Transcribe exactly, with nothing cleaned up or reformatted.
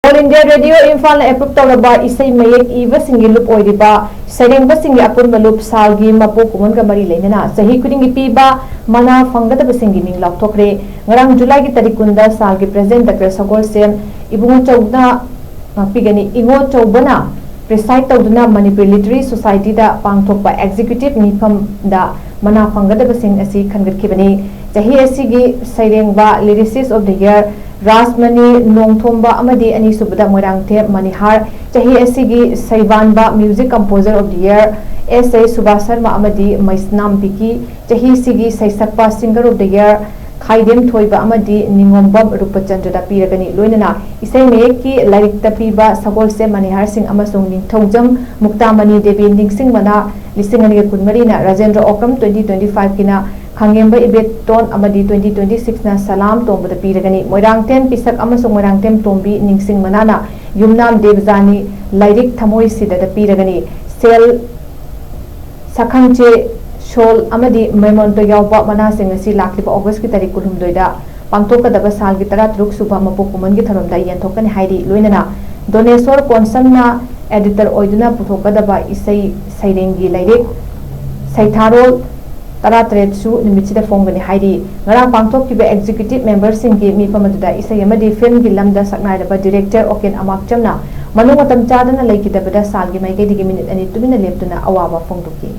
All India Radio ꯏꯝꯐꯥꯜꯅ approve ꯇꯧꯔꯕ ꯏꯁꯩ ꯃꯌꯦꯛ ꯏꯕꯁꯤꯡꯒꯤ ꯂꯨꯞ ꯑꯣꯏꯔꯤꯕ ꯁꯩꯔꯦꯡꯕꯁꯤꯡꯒꯤ ꯑꯄꯨꯟꯕ ꯂꯨꯞ ꯁꯥꯜꯒꯤ ꯃꯄꯣꯛ ꯀꯨꯝꯍꯣꯟꯒ ꯃꯔꯤ ꯂꯩꯅꯅ ꯆꯍꯤ ꯈꯨꯗꯤꯡꯒꯤ ꯄꯤꯕ ꯃꯅꯥ ꯐꯪꯒꯗꯕꯁꯤꯡꯒꯤ ꯃꯤꯡ ꯂꯥꯎꯊꯣꯛꯈ꯭ꯔꯦ꯫ ꯉꯔꯥꯡ ꯖꯨꯂꯥꯏꯒꯤ ꯇꯥꯔꯤꯛ ꯀꯨꯟꯗ ꯁꯥꯜꯒꯤ ꯄ꯭ꯔꯦꯁꯤꯗꯦꯟꯠ ꯗꯥꯛꯇꯔ ꯁꯒꯣꯜꯁꯦꯝ ꯏꯕꯨꯡꯉꯣꯆꯧꯅ ꯉꯥꯛꯄꯤꯒꯅꯤ꯫ ꯏꯉꯣꯆꯧꯕꯅ ꯄ꯭ꯔꯤꯁꯥꯏꯗ ꯇꯧꯗꯨꯅ ꯃꯅꯤꯄꯨꯔꯤ ꯂꯤꯇꯔꯦꯔꯤ ꯁꯣꯁꯥꯏꯇꯤꯗ ꯄꯥꯡꯊꯣꯛꯄ ꯑꯦꯛꯖꯤꯀ꯭ꯌꯨꯇꯤꯚ ꯃꯤꯐꯝꯗ ꯃꯅꯥ ꯐꯪꯒꯗꯕꯁꯤꯡ ꯑꯁꯤ ꯈꯟꯒꯠꯈꯤꯕꯅꯤ꯫ ꯆꯍꯤ ꯑꯁꯤꯒꯤ ꯁꯩꯔꯦꯡꯕ Lyricist of the Year Rajmani ꯅꯣꯡꯊꯣꯝꯕ ꯑꯃꯗꯤ ꯑꯅꯤꯁꯨꯕꯗ ꯃꯣꯏꯔꯥꯡꯊꯦꯝ ꯃꯅꯤꯍꯥꯔ, ꯆꯍꯤ ꯑꯁꯤꯒꯤ ꯁꯩꯕꯥꯟꯕ Music Composer of the Year S A Subhas Sharma ꯑꯃꯗꯤ ꯃꯩꯁꯅꯥꯝ ꯕꯤꯀꯤ, ꯆꯍꯤꯁꯤꯒꯤ ꯁꯩꯁꯛꯄ Singer of the Year ꯈꯥꯏꯗꯦꯝ ꯊꯣꯏꯕ ꯑꯃꯗꯤ ꯅꯤꯉꯣꯝꯕꯝ ꯔꯨꯄꯆꯟꯗ꯭ꯔꯗ ꯄꯤꯔꯒꯅꯤ꯫ ꯂꯣꯏꯅꯅ ꯏꯁꯩ ꯃꯌꯦꯛꯀꯤ ꯂꯥꯏꯔꯤꯛꯇ ꯄꯤꯕ ꯁꯒꯣꯜꯁꯦꯝ ꯃꯅꯤꯍꯥꯔ ꯁꯤꯡ ꯑꯃꯁꯨꯡ ꯅꯤꯡꯊꯧꯖꯝ ꯃꯨꯛꯇꯥꯃꯅꯤ ꯗꯦꯕꯤ ꯅꯤꯡꯁꯤꯡ ꯃꯅꯥ ꯂꯤꯁꯤꯡ ꯑꯅꯤꯒ ꯀꯨꯟꯃꯔꯤꯅ, Rajendra Okram twenty twenty five ꯀꯤꯅ ꯈꯥꯉꯦꯝꯕ ꯏꯕꯦꯇꯣꯟ ꯑꯃꯗꯤ twenty twenty six ꯅ ꯁꯂꯥꯝ ꯇꯣꯝꯕꯗ ꯄꯤꯔꯒꯅꯤ꯫ ꯃꯣꯏꯔꯥꯡꯊꯦꯝ ꯄꯤꯁꯛ ꯑꯃꯁꯨꯡ ꯃꯣꯏꯔꯥꯡꯊꯦꯝ ꯇꯣꯝꯕꯤ ꯅꯤꯡꯁꯤꯡ ꯃꯅꯥꯅ ꯌꯨꯝꯅꯥꯝ ꯗꯦꯕꯖꯥꯅꯤ ꯂꯥꯏꯔꯤꯛ ꯊꯃꯣꯏ ꯁꯤꯗꯗ ꯄꯤꯔꯒꯅꯤ꯫ ꯁꯦꯜ, ꯁꯛꯈꯪꯆꯦ, ꯁꯣꯜ ꯑꯃꯗꯤ ꯃꯦꯃꯣꯟꯇꯣ ꯌꯥꯎꯕ ꯃꯅꯥꯁꯤꯡ ꯑꯁꯤ ꯂꯥꯛꯂꯤꯕ ꯑꯣꯒꯁꯀꯤ ꯇꯥꯔꯤꯛ ꯀꯨꯟꯍꯨꯝꯗꯣꯏꯗ ꯄꯥꯡꯊꯣꯛꯀꯗꯕ ꯁꯥꯜꯒꯤ ꯇꯔꯥꯇꯔꯨꯛ ꯁꯨꯕ ꯃꯄꯣꯛ ꯀꯨꯝꯍꯣꯟꯒꯤ ꯊꯧꯔꯝꯗ ꯌꯦꯟꯊꯣꯛꯀꯅꯤ ꯍꯥꯏꯔꯤ꯫ ꯂꯣꯏꯅꯅ ꯗꯣꯅꯦꯁꯣꯔ ꯀꯣꯟꯁꯝꯅ ꯑꯦꯗꯤꯇꯔ ꯑꯣꯏꯗꯨꯅ ꯄꯨꯊꯣꯛꯀꯗꯕ ꯏꯁꯩ ꯁꯩꯔꯦꯡꯒꯤ ꯂꯥꯏꯔꯤꯛ ꯁꯩꯊꯥꯔꯣꯜ ꯇꯔꯥꯇꯔꯦꯠꯁꯨ ꯅꯨꯃꯤꯠꯁꯤꯗ ꯐꯣꯡꯒꯅꯤ ꯍꯥꯏꯔꯤ꯫ ꯉꯔꯥꯡ ꯄꯥꯡꯊꯣꯛꯈꯤꯕ ꯑꯦꯛꯖꯤꯀ꯭ꯌꯨꯇꯤꯚ ꯃꯦꯝꯕꯔꯁꯤꯡꯒꯤ ꯃꯤꯐꯝ ꯑꯗꯨꯗ ꯏꯁꯩ ꯑꯃꯗꯤ ꯐꯤꯜꯝꯒꯤ ꯂꯝꯗ ꯁꯛꯅꯥꯏꯔꯕ ꯗꯤꯔꯦꯛꯇꯔ ꯑꯣꯀꯦꯟ ꯑꯃꯥꯛꯆꯝꯅ ꯃꯅꯨꯡ ꯃꯇꯝ ꯆꯥꯗꯅ ꯂꯩꯈꯤꯗꯕꯗ ꯁꯥꯜꯒꯤ ꯃꯥꯏꯀꯩꯗꯒꯤ ꯃꯤꯅꯤꯠ ꯑꯅꯤ ꯇꯨꯃꯤꯟꯅ ꯂꯦꯞꯇꯨꯅ ꯑꯋꯥꯕ ꯐꯣꯡꯗꯣꯛꯈꯤ꯫